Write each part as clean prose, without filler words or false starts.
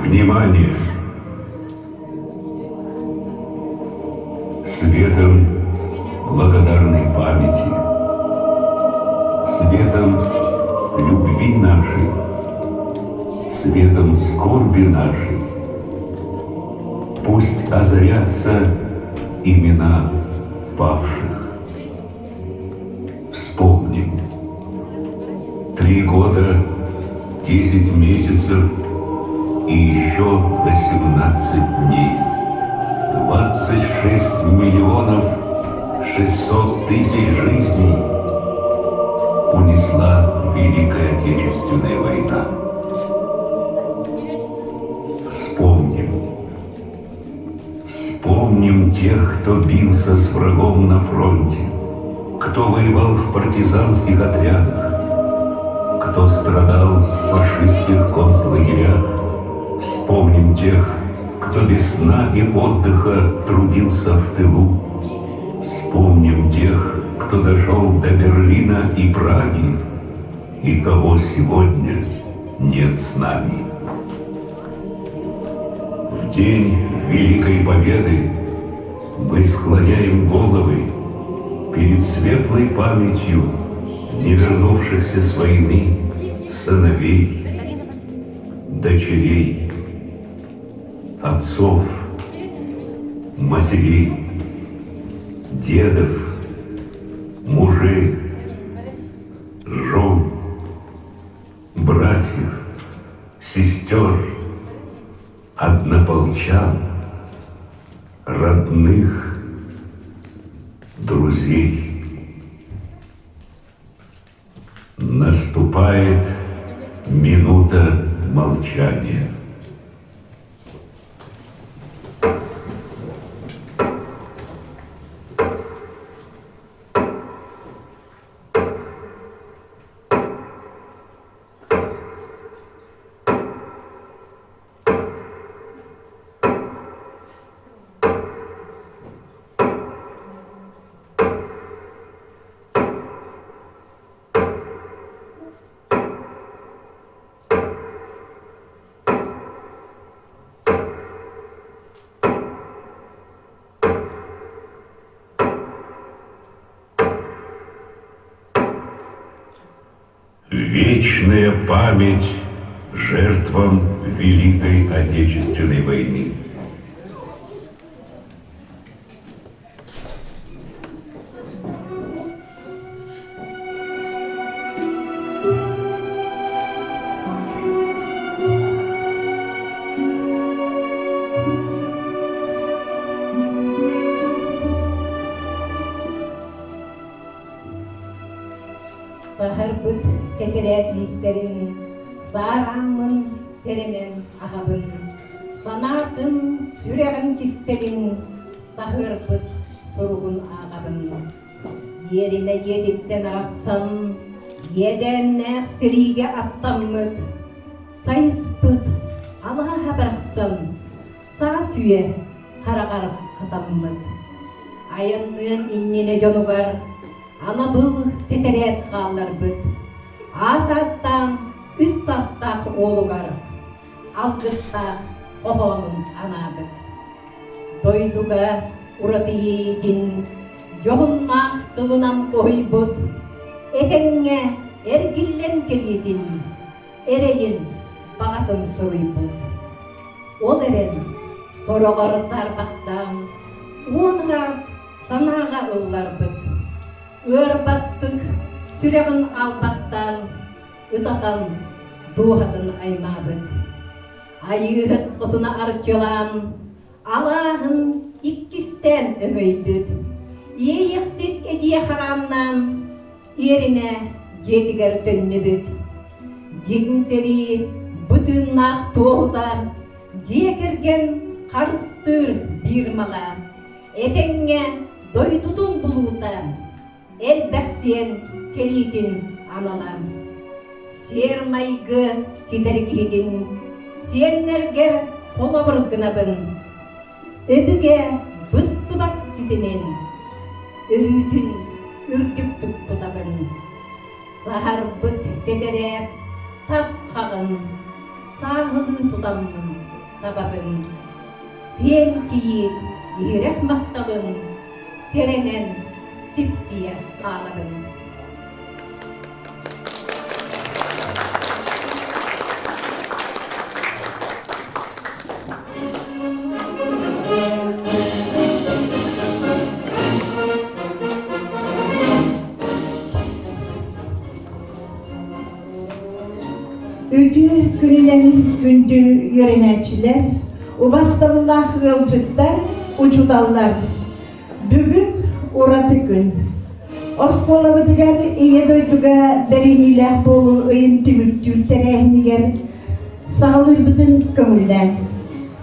Внимание! Светом благодарной памяти, светом любви нашей, светом скорби нашей, пусть озарятся имена павших. Вспомним. Три года, 10 месяцев и еще 18 дней. 26 миллионов 600 тысяч жизней унесла Великая Отечественная война. Вспомним. Вспомним тех, кто бился с врагом на фронте, кто воевал в партизанских отрядах, кто страдал в фашистских концлагерях. Вспомним тех, кто без сна и отдыха трудился в тылу. Вспомним тех, кто дошел до Берлина и Праги, и кого сегодня нет с нами. В день Великой Победы мы склоняем головы перед светлой памятью не вернувшихся с войны сыновей, дочерей, отцов, матерей, дедов, мужей, жен, братьев, сестер, однополчан, родных, друзей. Наступает минута молчания. Вечная память жертвам Великой Отечественной войны. Саһарбыт тэтэрээт лиистэрин саарааммын сэрэнэн аһабын, санаатын, сүрэҕин кистэлин саһыарбыт суругун ааҕабын. Иэримэ дьиэтиттэн арахсан, иэдээннээх сэриигэ аттаммыт, сайыспыт алааһа барахсан саас үйэ хараҕар хатаммыт. Айанныан иннинэ дьонугар анабыл тэтэрээт хаалларбыт. Аат ааттаан үс саастаах уолугар алгыстаах хоһоонун анаабыт. Дойдуга ураты иэйиитин дьоһуннаах тылынан хоһуйбут, этэҥҥэ эргиллэн кэлиитин эрэйин баҕатын суруйбут. Ол эрэн сороҕор саарбахтаан уон ыраас санааҕа ылларбыт, ыарбаттык сүрэҕин албахтаан ытатан дууһатын аймаабыт. Айыыһыт хотуна арчылаан, алааһын иккистээн өһөйбүт. Иэйэхсит эдьиэ харааннаан, иэримэ дьиэтигэр төннүбүт. Дьиҥ сэрии бытыыннаах туоһута, дьиэ кэргэн харыстыыр биир мала, этэҥҥэ дойдутун булуута, элбэх сиэн кэлиитин анала. Сиэр-майгы ситэр киһитин сиэннэргэр холобур гынабын. Өбүгэ быстыбат ситимин өрүүтүн үрдүктүк тутабын. Саһарбыт тэтэрээт тас хаҕын сааһылыы тутаммын. сабабын, сиэн кийиит иһирэх махталын сэрэнэн сипсийэ хаалабын. Үтүө күнүнэн күндү үөрэнээччилэр, убастабыллаах ыалдьыттар, учууталлар! Бүгүн ураты күн. Оскуолабытыгар Ийэ дойдуга бэриниилээх буолуу ыйын түмүктүүр тэрээһинигэр саҕалыырбытын көҥүллээн.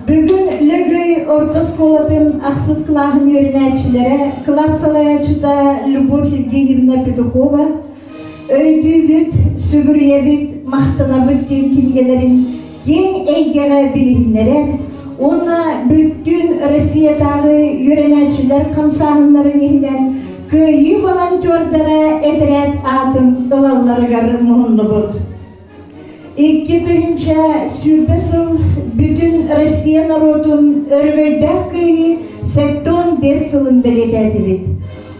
Бүгүн Лөгөй орто оскуолатын ахсыс кылааһын үөрэнээччилэрэ кылаас салайааччыта Любовь Евгеньевна Петухова Өйдүүбүт, сүгүрүйэбит, махтанабыт диэн кинигэлэрин киэҥ эйгэҕэ билиһиннэрэр уонна бүттүүн Россиятааҕы үөрэнээччилэр хамсааһыннарын иһинэн Кыайыы волонтердара этэрээт аатын ылалларыгар муһуннубут. 2020 сыл бүтүн Россия норуотун өрөгөйдөөх кыайыы 75 сылын бэлиэтээтибит.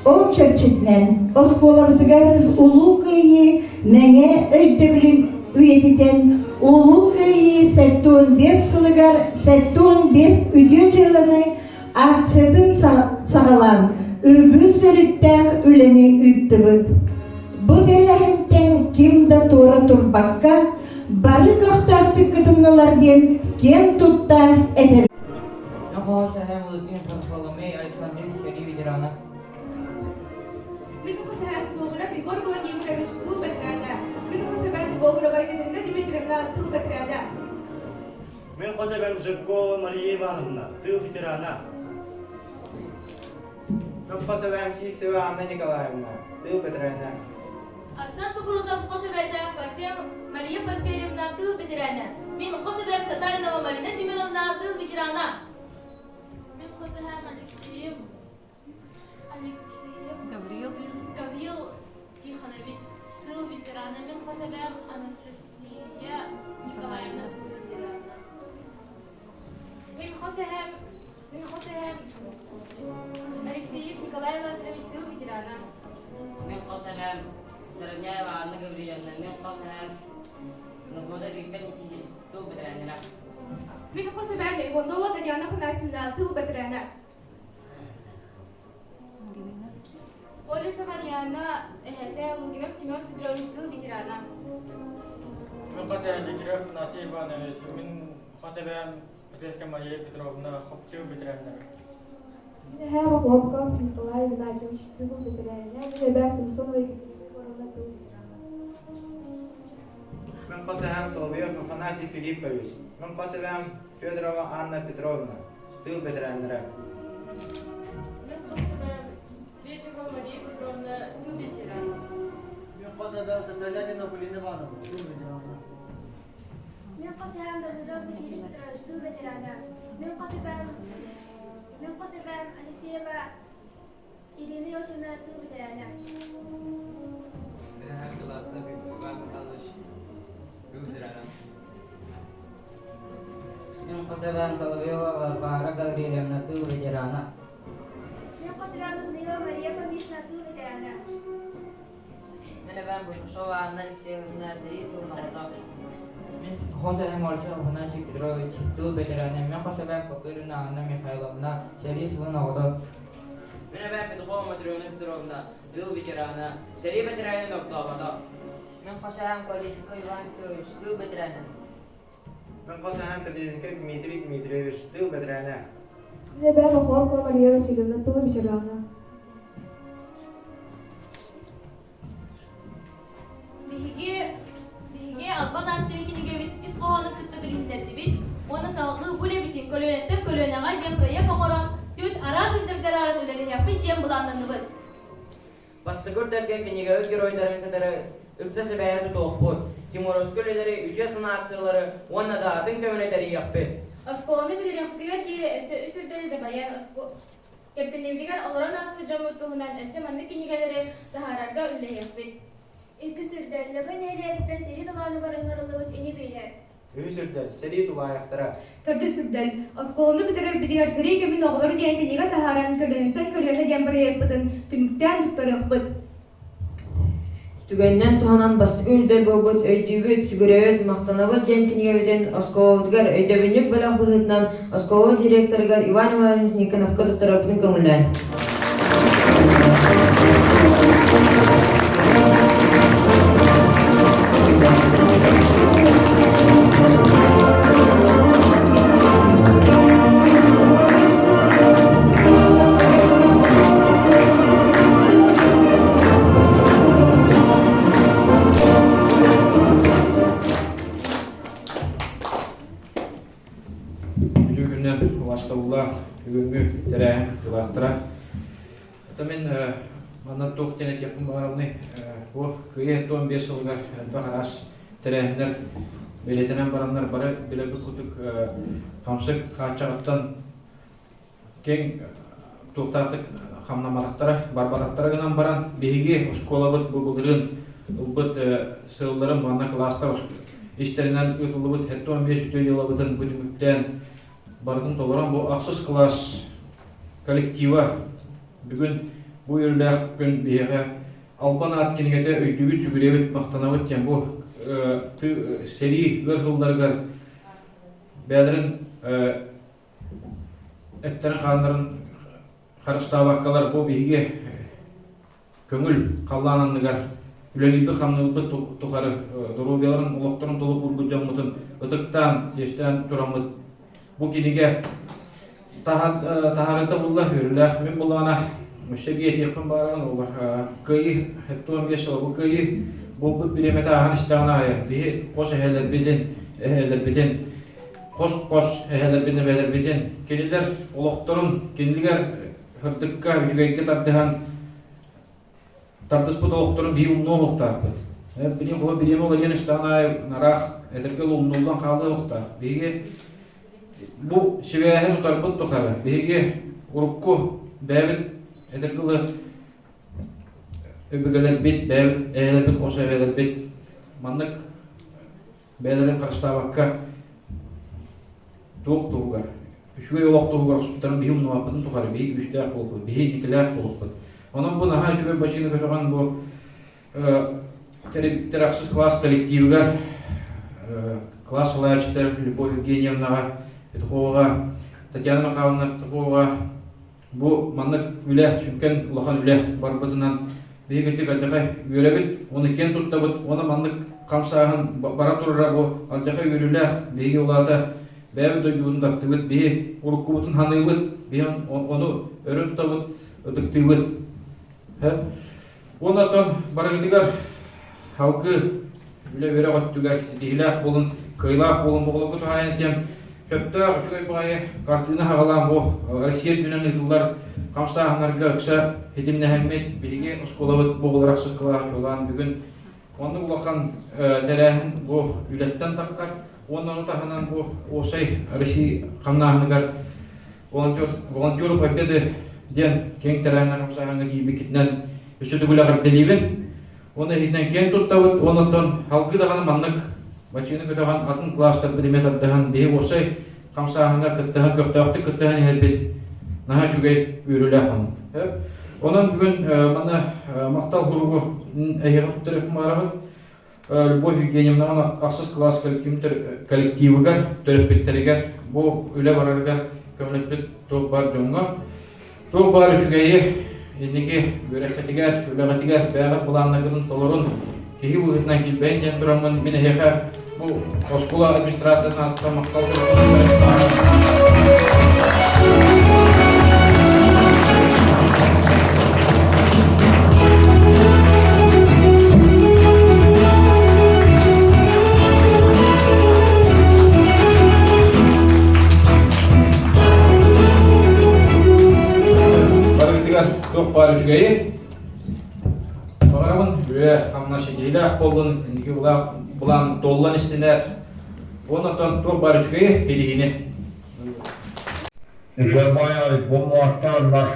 Ол чэрчитинэн оскуолабытыгар Улуу Кыайыы мэҥэ өйдөбүлүн үйэтитэн Улуу Кыайыы 75 сылыгар 75 үтүө дьыаланы акциятын саҕалаан үгүс өрүттээх үлэни ыыттыбыт. Бу тэрээһинтэн ким да туора турбакка, бары көхтөөхтүк кытыннылар диэн киэн тутта этэбит. Нохоос эһэм Лукин Варфоломей Александрович сэрии ветерана. Мин хос эһэм Гоголев Егор Владимирович тыл ветерана. Мин хос эбэм Гоголева Екатерина Дмитриевна тыл ветерана. Мин хос эбэм Жиркова Мария Ивановна, тыл ветерана. Мин хос эбэм Сивцева Анна Николаевна, тыл ветерана. Арсен Сукурутов хос эбэтэ Парфем Мария Парферьевна тыл ветерана. Мин хос эбэм Татаринова Марина Семеновна тыл ветерана. Мин хос эһэм Алексеев Алексеев Гаврил Гаврил Тихонович тыл ветерана. Мин хос эбэм Анастасия Николаевна тыл ветерана. Мин хос эһэм Мин хос эһэм Алексеев Николай Лазаревич тыл ветерана. Мин хос эһэм Заровняева Анна Гаврильевна. Мин хос эһэм Нургуда Виктор Никитич тыл ветераннара. Мин хос эбэм Иванова Татьяна Афанасьевна тыл ветерана. Оля Саварьяна эһэтэ Лугинов Семен Петрович тыл ветерана. Мин хос эһэм Дмитриев Афанасий Иванович, мин хос эбээм Петровская Мария Петровна тыл ветераннара. Мин эһээм Охлопков Николай Игнатьевич тыл ветерана, мин эбээм Самсонова Екатерина Егоровна тыл ветерана. Мин хос эһээм Соловьев Афанасий Филиппович, мин хос эбээм Федорова Анна Петровна, тыл ветераннара. Мин хос эбээм Свечикова Мария Петровна тыл ветерана. Мин хос эбээм Сосолятина Полина Ивановна, тыл ветерана. Мин хос эһээм Давыдов Василий Петрович тыл ветерана. Мин хос эбээм Мин хос эбээм Алексеева Ирина Иосифовна тыл ветерана. Мин эһэм Глазна Иван Михайлович тыл ветерана. Мин хос эбээм Соловьева Варвара Гаврильевна тыл ветерана. Мин хос эбээм Нафанаилова Мария Фомична тыл ветерана. Мин эбээм Бушушова Анна Алексеевна сэрии сылын оҕото. Мин хос эһэм Ольга Афанасий Петрович тыл ветерана. Мин хос эбээм Копырина Анна Михайловна сэрии сылын оҕото. Мин эбээм Петухова Матрена Петровна тыл ветерана, сэрии ветеранын огдообото. Мин хос эһэм Колесников Иван Петрович тыл ветерана. Мин хос эһэм Пердезиков Дмитрий Дмитриевич тыл ветерана. Мин эбээм Охлопкова Мария Васильевна тыл ветерана. Биһиги биһиги Албан аат диэн кинигэбит ис хоһоонун кытта билиһиннэрдибит уонна салгыы бу үлэбитин көлүөнэттэн көлүөнэҕэ диэн проект оҥорон түөрт араас үрдэлгэ арааран үлэлэһиэхпит диэн былааннанныбыт. Бастакы үрдэлгэ кинигэбит геройдарын кытары ыкса сибээһи тутуохпут, тимуровскай үлэлэри, үтүө санаа акциялары уонна да атын көмөнү тэрийиэхпит. Оскуоланы бүтэрээхпитигэр диэри өссө үс үрдэли дабайан Кэптэнибитигэр олорон ааспыт дьоммут туһунан өссө маннык кинигэлэри таһаарарга үллэһиэхпит. Иккис үрдэл, Лөгөй нэһилиэгиттэн сэрии толоонугар ыҥырыллыбыт ини-биилэр. Үһүс үрдэл, сэрии тулаайахтара. Төрдүс үрдэл, оскуоланы бүтэрэрбитигэр сэрии кэмин оҕолоро диэн кинигэ таһааран көлүөнэттэн көлүөнэ диэн бырайыакпытын түмүктээн туттарыахпыт. Түгэнинэн туһанан бастакы үрдэл буолбут Өйдүүбүт, сүгүрүйэбит, махтанабыт диэн кинигэбитин оскуолабытыгар өйдөбүнньүк бэлэх быһыытынан оскуола директорыгар Иван Иванович Никоновка туттарарбытын көҥүллээн. Бүлүү күнүнэн убастабыллаах бүгүҥҥү тэрээһин кыттыылаахтара. Это мин манна туох диэн этиэхпин баҕарабыный? Бу Кыайыы 75 сылыгар элбэх араас тэрээһиннэр бэлиэтэнэн бараннар бары билэрбит курдук хамсык хааччаҕыттан киэҥ туохтаахтык хамнамматахтара, барбатахтара гынан баран, биһиги оскуолабыт бу былырыын ылбыт сыалларын манна кылаастар истэринэн ыытыллыбыт 75 үтүө дьыалабытын бу түмүктээн барытын толорон бу ахсыс кылаас коллектива бүгүн бу үөрүүлээх күн биһиэхэ Албан аат кинигэтэ өйдүүбүт, сүгүрүйэбит, махтанабыт диэн бу сэрии ыар сылларыгар бэйэлэрин эттэрин-хааннарын харыстаабаккалар бу биһиги көҥүл халлаан анныгар үлэлиирбит-хамныырбыт тухары доруобуйаларын, олохторун толук уурбут дьоммутун ытыктаан, чиэстээн тураммыт бу кинигэ таһаарыыта булла үөрүүлээх. Мин буллаҕына өссө биир этиэхпин баҕарабын олор кыайыы 75 сыл бу кыайыы буолбут бириэмэтэ ааһан истэҕин аайы биһи хос эһэлэрбитин эһэлэрбитин хос-хос эһэлэрбин эбэлэрбитин кинилэр олохторун кинилэр сырдыкка үчүгэйгэ тардыһан тардыспыт олохторун биһи умнуо суохтаахпыт. Билин холо бириэмэ уларыйан истэҕин аайы нараах этэргэ умнуллан хаалыа суохтаах. Биһиги бу сибээһи тутарбыт тухары биһиги урукку бэйэбит этэргэ дылы өбүгэлэрбит, бэйэбит эһэлэрбит, хос эбэлэрбит маннык бэйэлэрин харыстаабакка туох туһугар, үчүгэй олох туһугар охсубуттарын биһи умнубаппытын тухары биһи күүстээх буолбут, биһи инникилээх буолбут. Онон бу наһаа үчүгэй бачыыны көтөҕөн бу тэрибиттэр ахсыс класс коллективыгар класс салайааччытар Любовь Евгеньевнаҕа, Петуховаҕа, Татьяна Михайловна Петуховаҕа Бу маннык үлэ, сүҥкэн улахан үлэ барбытынан биһиги кырдьык алдьархай үөрэбит, уонна киэн туттабыт, уонна маннык хамсааһын бара турара бу алдьархай үөрүүлээх биһиги улаата бэйэбит дойдубутун таптыыбыт, биһи уруккубутун ханыыбыт, биһи ону өрө тутабыт, ытыктыыбыт. Уонна оттон барыгытыгар салгыы үлэ үөрэх өттүгэр ситиһиилээх буолун, кыайыылаах буолун оҕолорго туһаайан этиэм. Сөптөөх үчүгэй баҕайы хартыына хаҕалаан бу Россия үрдүнэн ыытыллар хамсааһыннарга ыкса ситимнэһэммит биһиги оскуолабыт бу оҕолор ахсыс кылааһа чуолаан бүгүн оннук улахан тэрээһин бу үлэттэн таххар уонна ону таһынан бу уопсай Россия хамнааһыныгар волонтер волонтеры победы диэн киэҥ тэрээһиннэр хамсааһыҥҥа тиийбиккитинэн өссө төгүл эҕэрдэлиибин. Уонна иһитинэн киэн туттабыт. Онон халгыы даҕаны маннык бачыыны көтөҕөн атын класстарбыт эмиэ тардыһан биһи уопсай хамсааһыҥҥа кыттыһан көхтөөхтүк кыттыһан иһэрбит наһаа үчүгэй үөрүүлээх онон. Онон бүгүн манна махтал суругу эһиэхэ туттарыахпын баҕарабын. Любовь Евгеньевнаҕа ахсыс кылаас коллективыгар, төрөппүттэригэр бу үлэ барарыгар көмөлөспүт туох баар дьоҥҥо туох баар үчүгэйи инники үөрэххитигэр, үлэҕитигэр бэйэҕит былааннаргытын толорун, киһи быһыытынан килбэйин диэн тураммын мин эһиэхэ бу оскуола администрациятын ааттан махтал Барыгытыгар туох баар үчүгэйи баҕарабын үлэ хамнас ситиһиилээх буоллун инники былаан толлан истинэр Онон туох баар үчүгэйи, илиһини. Желаю бумуоттааннар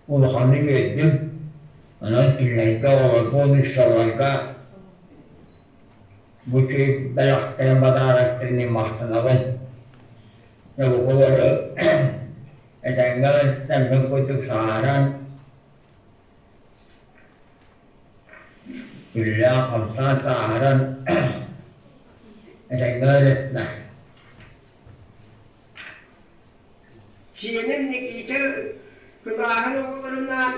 улаханнык үөрдүм. Онон кинилэргэ оҕолорго уонна сылларга Бу үчүгэй бэлэхтэрин бадаарактарын махтанабын. Оҕолору этэҥҥэ ылыстарбын курдук саҥаран, үлэлээн-хамсаан сааһыран этэҥҥэ ырытта. Сиэним Никита кылааһын оҕолорунаан,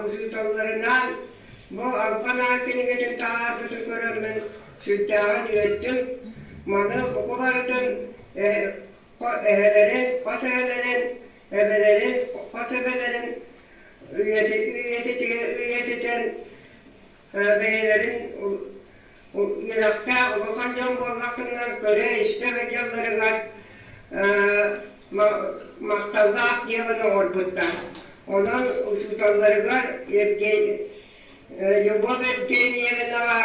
учууталларынаан бу Албан аат кинигэтин таһаарбытын көрөммүн сүрдээҕин үөрдүм. Маны бука барытын эһэлэрин, хос эһэлэрин, эбэлэрин, хос эбэлэрин үйэтитэн бэйэлэрин үөрэхтээх улахан дьон буоллаххына көрө-истэ сылдьалларыгар махталлаах дьыаланы оҥорбуттар. Онон учууталларыгар Любовь Евгеньевнаҕа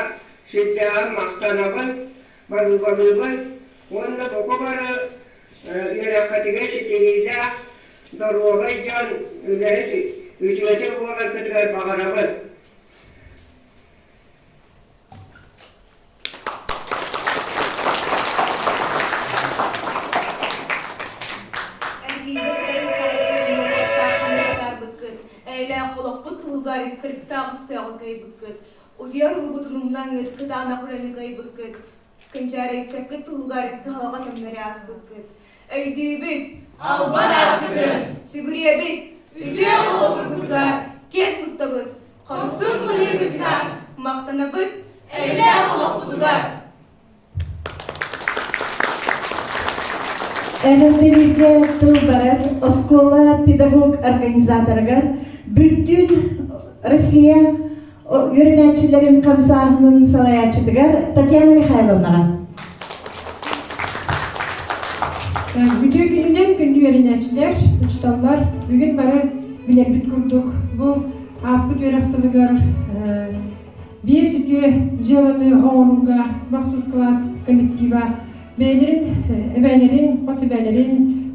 сүрдээҕин махтанабын, баһыыбалыыбын уонна бука бары үөрэххитигэр ситиһиилээх, доруобай дьон, үлэһит үтүөтэ буоларгытыгар баҕарабын. Эргийбит кэм сааскы дьиҥэ-уоттаах хомуйатаарбыккыт, эйэлээх олохпут туһугар кырыктаах өстөөҕү кыайбыккыт, утуйар уугутун умнаҥҥыт кытаанах үлэни кыайбыккыт, кэнчээри ыччаккыт туһугар кыһалҕа кэмнэри ааспыккыт. Өйдүүбүт, Албан ааккытын! Сүгүрүйэбит, Үтүө холобургутугар киэн туттабыт, Хорсун быһыыгытынан махтанабыт, эйэлээх олохпутугар! Эҕэрдэлииргэ тыл барар оскуола педагог-организаторыгар бүттүүн Россия үөрэнээччилэрин хамсааһынын салайааччытыгар Татьяна Михайловнаҕа. Үтүө күнүнэн күндү үөрэнээччилэр, учууталлар, бүгүн бары билэрбит курдук бу ааспыт үөрэх сылыгар биэс үтүө дьыаланы оҥорууга махсус кылаас коллектива бэйэлэрин эбээлэрин, хос эбээлэрин,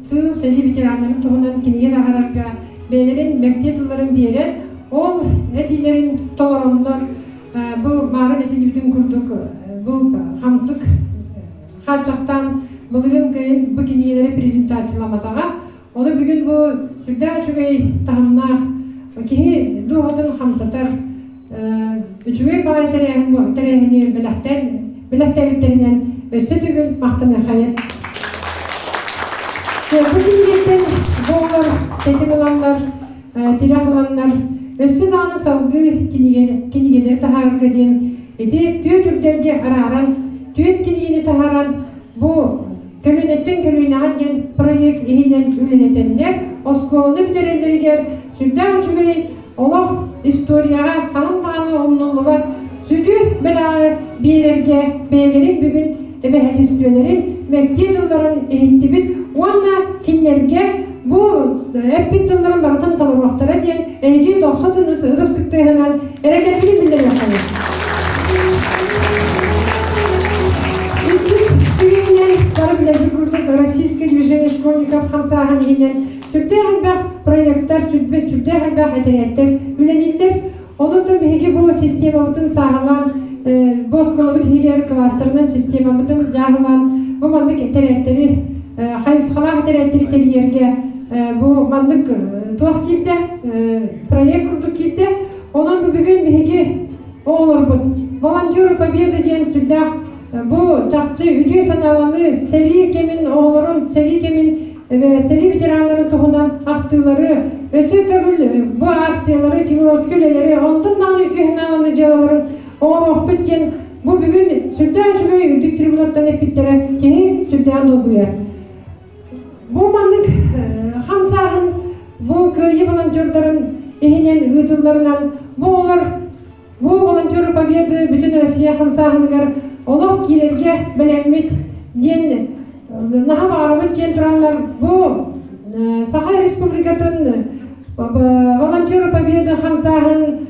тыыл, сэрии ветераннарын туһунан кинигэ таһаарарга бэйэлэрин мэктиэ тылларын биэрэн, ол этиилэрин толороннор бу маарын этиллибитин курдук бу хамсык хааччахтаан былырыын кыайын бу кинигэлэри презентацияламатаҕа. Ону бүгүн бу сүрдээх үчүгэй таһымнаах киһи дууһатын хамсатар үчүгэй баҕайы тэрээһин тэрээһини бэлэхтээн бэлэхтээбиттэринэн өссө төгүл махтаныахайын. Бу кинигэттэн бу оҕолор тэтим ыланнар, тирэх ыланнар өссө даҕаны салгыы кинигэ, кинигэлэри таһаарарга диэн ити түөрт үрдэлгэ арааран түөрт кинигэни таһааран бу көлүөнэттэн көлүөнэҕэ диэн проект иһинэн үлэлэтэннэр оскуоланы бүтэрэллэригэр сүрдээх үчүгэй олох историяҕа хаһан даҕаны умнуллубат сүдү бэлэҕи биэрэргэ бэйэлэрин бүгүн эбэһэтистибэлэрин мэктиэ тылларын иһиттибит уонна кинилэргэ бу эппит тылларын барытын толоруохтара диэн эһиги дохсо ытыстык тыаһынан эрэнэрбитин биллэриэххэ. Иккис түгэнинэн бары билэрбит курдук Российское движение школьников хамсааһын иһинэн сүрдээх элбэх проектар, сүрдээх элбэх этэрээттэр үлэлииллэр. Онон биһиги бу системабытын сааһылаан, бу оскуолабыт иһигэр кылаастарынан системабытын дьааһылаан, бу маннык этэрээттэри, хайысхалаах этэрээттэри тэрийэргэ бу маннык туох киирдэ, проект курдук киирдэ. Онон бу бүгүн биһиги оҕолорбут Волонтеры Победы диэн сүрдээх бу чахчы үтүө санааланыы, сэрии кэмин оҕолорун, сэрии кэмин сэрии ветераннарын туһунан ахтыылары, өссө төгүл бу акциялары, тимуровскай үлэлэри, онтон даҕаны үтүө санааланыы дьыалаларын оҥоруохпут диэн бу бүгүн сүрдээх үчүгэй үрдүк трибунаттан эппиттэрэ киһи сүрдээх долгуйар. Бу маннык хамсааһын бу кыайыы волонтердарын иһинэн ыытылларынан бу олор бу волонтеры победы бүтүн Россия хамсааһыныгар олох киирэргэ бэлэммит диэн наһаа баҕарабыт диэн тураннар бу Саха Республикатын волонтеры победы хамсааһын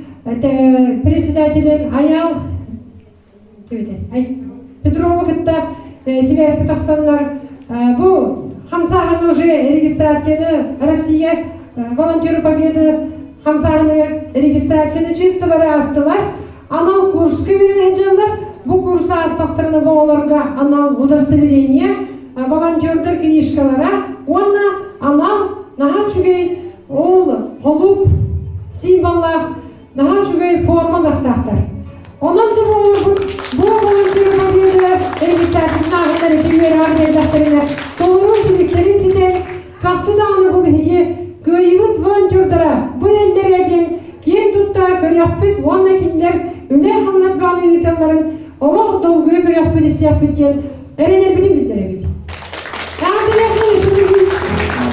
председателин Аял Петрова кытта сибээскэ тахсаннар бу хамсааһыны уже регистрацияны Россия волонтеры победы хамсааһыныгар регистрацияны чисто бары аастылар анал курска үөрэнэ сылдьаллар. Бу курс аастахтарына бу оҕолорго анал удостоверение, волонтердар книжкалара уонна анал наһаа үчүгэй ол холууп символлаах наһаа үчүгэй форма ылыахтаахтар. Онон оҕолорбут бу волонтер победа регистрациятын ааһыннар ити үөрэҕэр кэллэхтэринэ толору силиктэрин ситэн чахчы даҕаны бу биһиги кыайыыбыт волонтердара бу эллэрэ диэн киэн тутта көрүөхпүт уонна кинилэр үлэ-хамнас баҕаны ыыталларын олох долгуйа көрүөхпүт истиэхпит диэн эрэнэрбитин биллэрэбит.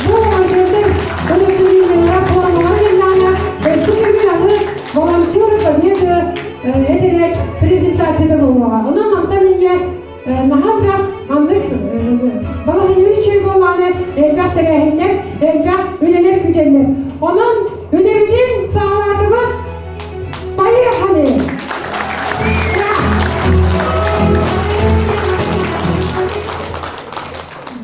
Бу волонтердар удостоверениелара формалара кэллэҕинэ өссө төгүл аны волонтер победы этэрээт презентацията буолуоҕа. Онон мантан инньэ наһаа элбэх маннык балаһыанньабыт үчүгэй буоллаҕына элбэх тэрээһиннэр, элбэх үлэлэр күүтэллэр. Онон үлэбитин саҕалаатыбыт. Поехали!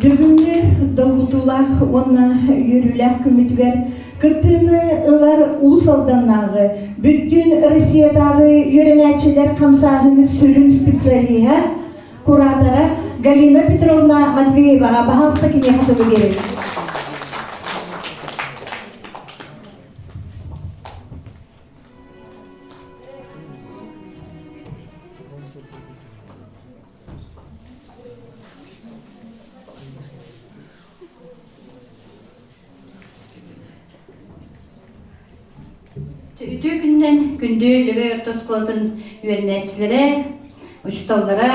Бүгүҥҥү долгутуулаах уонна үөрүүлээх күммүтүгэр кыттыыны ылар Уус Алданнааҕы бүттүүн Россиятааҕы үөрэнээччилэр хамсааһыны сүрүн специалиһа, куратора Галина Петровна Матвееваҕа баһаалыста киниэхэ тылы биэрэбит. Үтүө күнүнэн күндү Лөгөй орто оскуолатын үөрэнээччилэрэ, учууталлара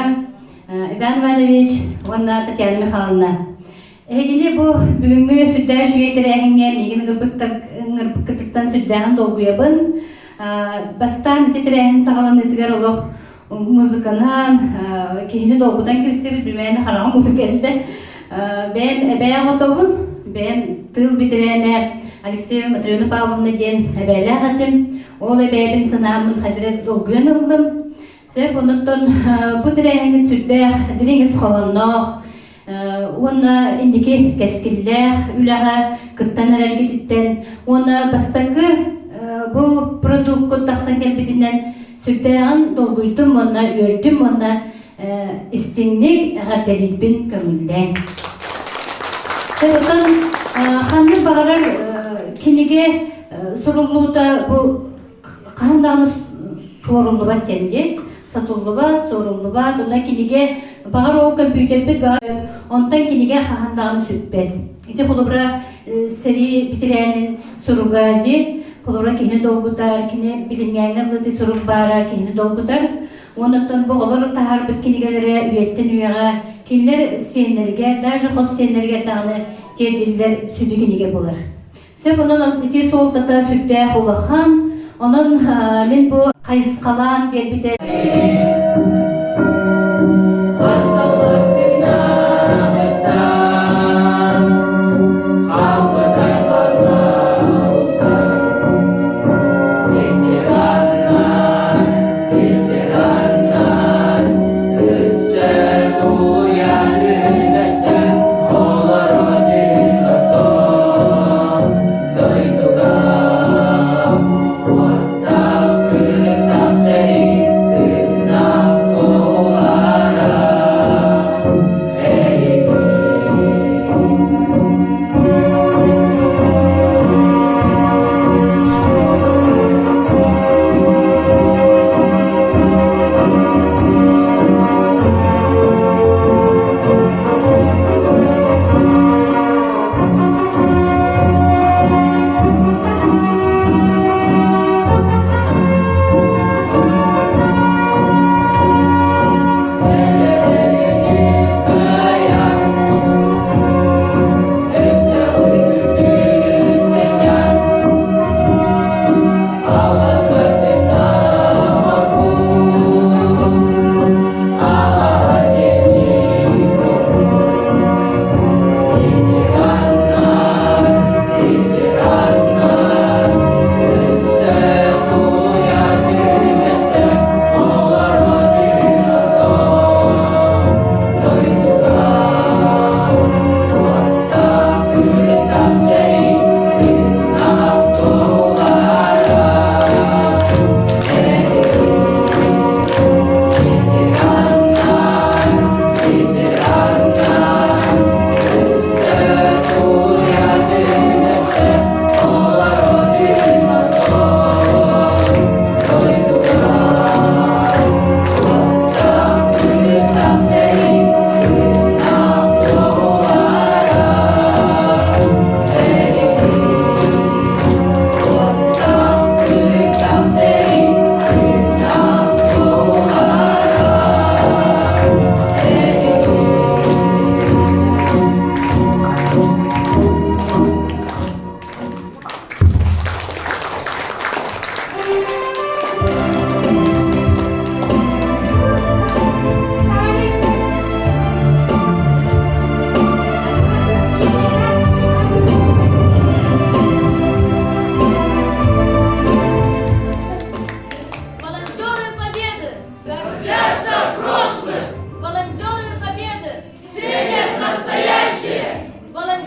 Иван Иванович уонна Татьяна Михайловна. Эһигини бу бүгүҥҥү сүрдээх үчүгэй тэрээһиҥҥэ миигин ыҥырбыккытыттан сүрдээҕин долгуйабын. Бастаан ити тэрээһин саҕаланыытыгар олох музыканан киһини долгутан кэбистибит билмээн хараҕым уута кэллэ. Бэйэм эбээ оҕотобун, бэйэм тыыл бэтэрээнэ Алексеева Матрена Павловна диэн эбээлээх этим. Ол эбээбин санааммын хадира долгуйан ыллым. Сөп, онуттан бу тэрээһиҥҥит сүрдээх дириҥ ис хоһоонноох, уонна инники кэскиллээх үлэҕэ кыттан эрэргититтэн уонна бастакы бу продуккут тахсан кэлбитинэн сүрдээҕин долгуйдум уонна үөрдүм уонна истиҥник эҕэрдэлиирбин көҥүллээҥ. Оттон ханнык баҕарар кинигэ суруллуута бу хаһан даҕаны суоруллубат диэн дии. Сатыллыбат, суоруллубат, онно кинигэ баҕар ол компьютербит баҕар онтон кинигэ хаһан даҕаны сүппэт. Ити холобура сэрии бэтэрээнин суруга дии. Холобура киһини долгутар, кини билиҥҥээҥҥэ ыллыты сурук баара киһини долгутар. Оннуттан бу олор таһаарбыт кинигэлэрэ үйэттэн үйэҕэ кинилэр сиэннэригэр, даже хос сиэннэригэр даҕаны тиэрдиллэр сүдү кинигэ буолар. Сөп, онон ити суолтата сүрдээх улахан. Онон мин бу хайысхалаан биэрбитэ.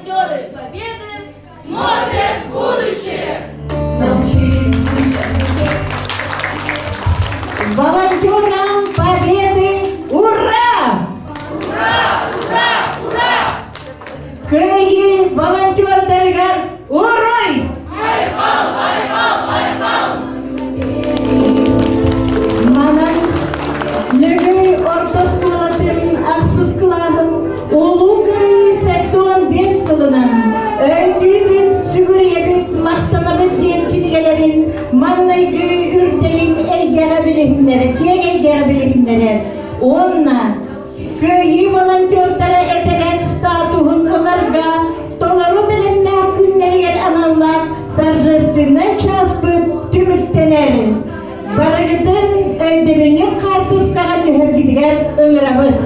Волонтеры Победы смотрят в будущее! Волонтерам Победы ура! Ура! Ура! Ура! Кыайыы волонтердарыгар уруй! Айхал! Айхал! Айхал! Манан Лөгөй орто оскуолатын ахсыс кылааһын Улуу Кыайыы 75 сылынан өйдүүбүт, сүгүрүйэбит, махтанабыт диэн кинигэлэрин маҥнайгы үрдэлин эйгэҕэ билиһиннэрэ, киэҥ эйгэҕэ билиһиннэрэр уонна Кыайыы волонтердара этэрээт статуһун ыларга толору бэлэмнээх күннэригэр аналлаах торжественнай чааспыт түмүктэнэр. Барыгытын өйдөбүнньүк хаартыскаҕа түһэргитигэр ыҥырабыт.